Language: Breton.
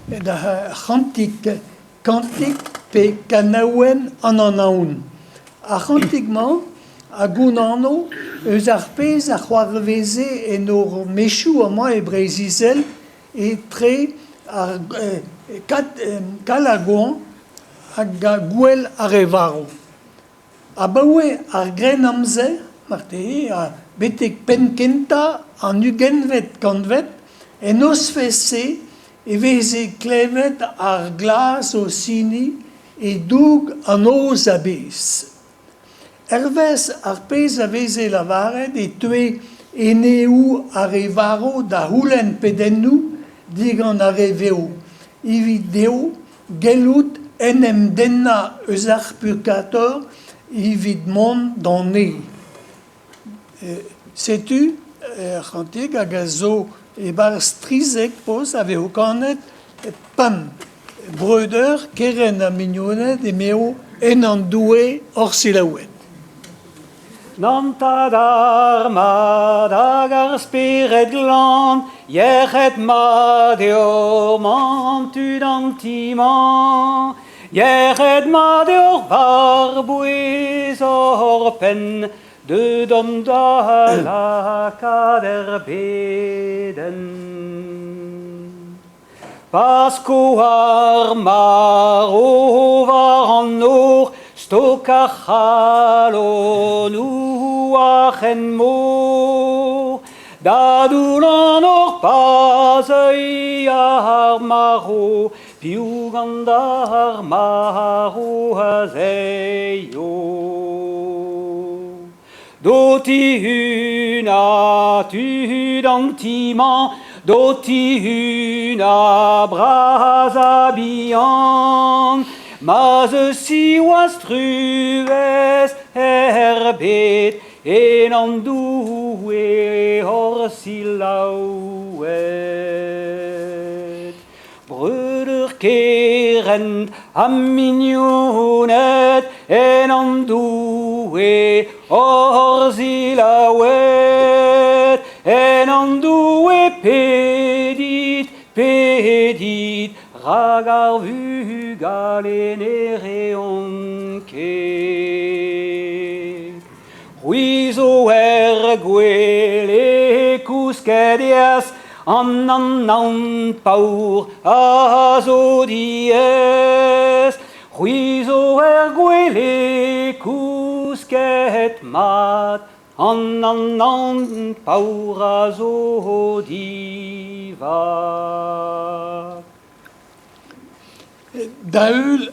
d'ar c'hantik Kantik pe Kanaouenn an Anaon. Ar c'hantik-mañ a gont anv eus ar pezh a c'hoarveze en hor maezioù amañ e Breizh-Izel etre ar Kalagoañ hag gouel ar re varv. Abaoe ar Grennamzer marteze ha betek penn-kentañ an ugentvet kantved, en nozvezh-se e veze klevet ar glaz o siniñ e-doug an noz a-bezh. Hervez ar pezh a veze lavaret e teue eneoù ar re varv da c'houlenn pedennoù digant ar re vev evit dezho gellout en em dennañ eus ar purkator evit mont d'an neñv. Setu ur c'hantik hag a zo e-barzh 13 poz a vezo kanet pemp breudeur, kerent ha mignoned emeo en an Doue hor selaouet. An tad ar mad hag ar spered glan, yec'hed mat eo mañ tud an ti-mañ. Yec'hed mat eo war-bouez hor penn, deut omp da lakaat er bedenn. Pa sko ar marv war an nor, stok ar c'halonoù war en mor. Da doull an nor pa zeuy ar marv, piv gant ar marv a zeio? D'ho tihuna tud an ti-mañ, d'ho tihuna bras ha bihan, ma'z eus siwazh truez er bed, en an Doue hor selaouet. Breudeur kerent ha mignoned en an Doue hor selaouet, en an Doue pedit, pedit, rak ar vugale ne reont ket. C'hwi zo er gwele kousket eas, an anaon paour a zo diaes. C'hwi zo er gwele kousket mat, an anaon paour a zo divat. Da heul